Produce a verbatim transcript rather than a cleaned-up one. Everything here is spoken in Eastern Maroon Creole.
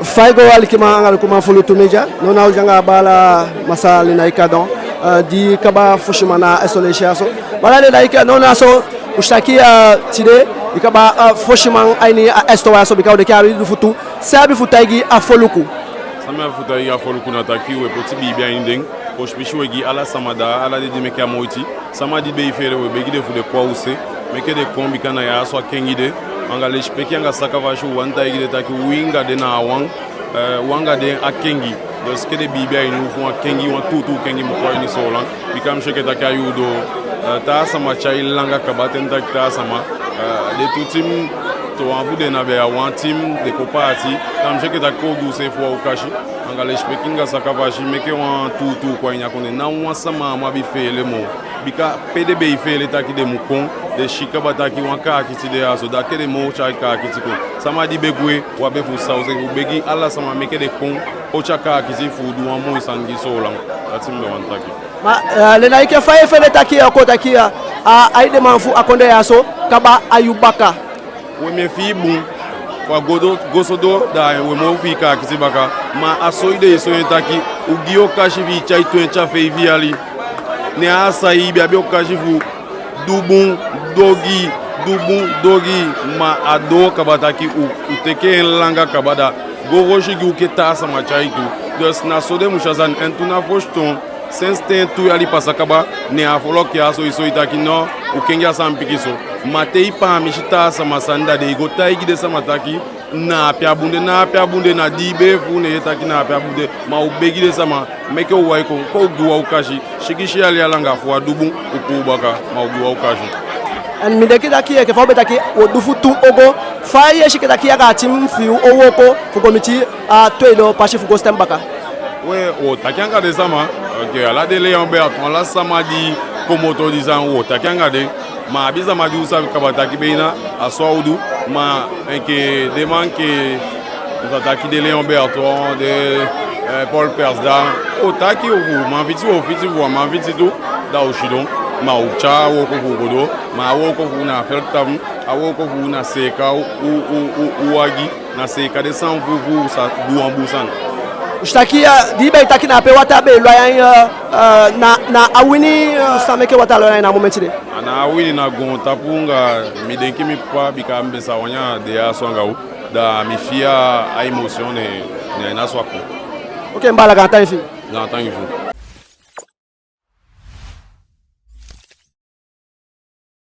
Fa i go, alikiman anga lukuman fu Lutu Media. Nownow u de anga baala Masa Lenaïck Adam, eh, di kaba fosiman na a esto leisi ya so. Baala Lenaïck, nownow so u si taki, eh, tide i kaba, eh, fosiman a ini a esto ya so, bika u denki a abi du fu tu. San i abi fu taigi a foluku? San mi abi fu taigi a foluku na taki we poti biibi a ini den. Fosi pisi we gi ala sama, da ala den di meke a moiti. Sama di be e feele, we begi den fu den kon a u se. Meke den kon, bika na ya so a kengi de. Anga lesipeki anga saka fasi u wani taigi den taki wi anga den na a wan, eh, wi anga den a kengi. Dus ke den biibi a ini u fu wan kengi, wan tuutuu kengi mu kon a ini Soolan. Bika mi si enke taki a yuu doo, eh, taa sama tyai langa kaba ten taki taa sama, eh, den tu tim, towan fu den na be a wan tim, den kon paati. Da mi si enke taki kon u du u seefi wan okasi. Anga lesipeki anga saka fasi, meke wan tuutuu kon a ini a kondee. Ná wan sama á mu abi feele moo. Bika pe den be e feele taki den mu kon, den si kaba taki wan kaakiti de ya so, da ke den moo tyai kaakiti kon. Sama di be gwe, u á be fu sa u seefi. U begi ala sama meke den kon, o tyai kaakiti fu u du wan moi sani gi Soolan. Dati mi be wani taki. Ma, eh, Lenaïck, fa i e feele taki, eh, kon taki, eh, a, a edeman fu a kondee ya so kaba a yuu baka? We, mi e fii bun. Fu a go doo, go so doo, da we moo fii kaakiti baka. Ma a soi den e soi en taki u gi okasi fi i tyai twenti a feifi yali. Ne a sa i be abi okasi fu du bun, du ogii, du bun, du ogii. Ma a doo kaba taki u, u teke en langa kaba, da go fosi gi u ke taa sama tyai tu. Dus na so den mu si a sani. En tu na fosi toon, sensi ten tu yali pasa kaba, ne a foluku ya so e soi taki no, u kengi a sani pikinso. Ma te i paamisi taa sama sani, da den e go taigi den sama taki na ape a bun de, na ape a bun de, na di i be e fuu ne i e taki na ape a bun de. Ma u begi den sama, meke u wai kon, kon u gi u wan okasi. Sigisi yali a langa fu a du bun, u puu baka, ma u gi u wan okasi. En mi denki taki enke fa u be taki, u o du fu tu ogo. Fa i e si enke taki yu anga a tim fi yu o wooko fu go miti a tweede pasi fu go sitem baka? We, u o taki anga den sama, enke ala den Léon Bertrand, ala sama di komoto di sani, u o taki anga den. Ma a abi sama di u sabi kaba taki be na a so a o du, ma enke den man enke u sa taki den Léon Bertrand, den, eh, Paul Persda, u o taki fu u man fiti, u o fiti fu u man fiti tu, da u sidon, ma u tyai a wooko fu u go doo, ma a wooko fu u na a velktaven, a wooko fu u na seeka u, u, u, u, u wagi, na seeka den sani fu, fu u sa du wan bun sani. U si taki, eh, di i be e taki na ape wataa be e lon a ini, eh, eh, na, na a wini, eh, san meke wataa lon a ini a momenti de? A ná a wini, na goontapu, anga mi denki mi papa, bika mi be sa wani a de ya so anga u, da mi fii a émotion, ne, ne a ini a so a kon. Oke, mi baala, gaantangi fi i. Gaantangi fi i.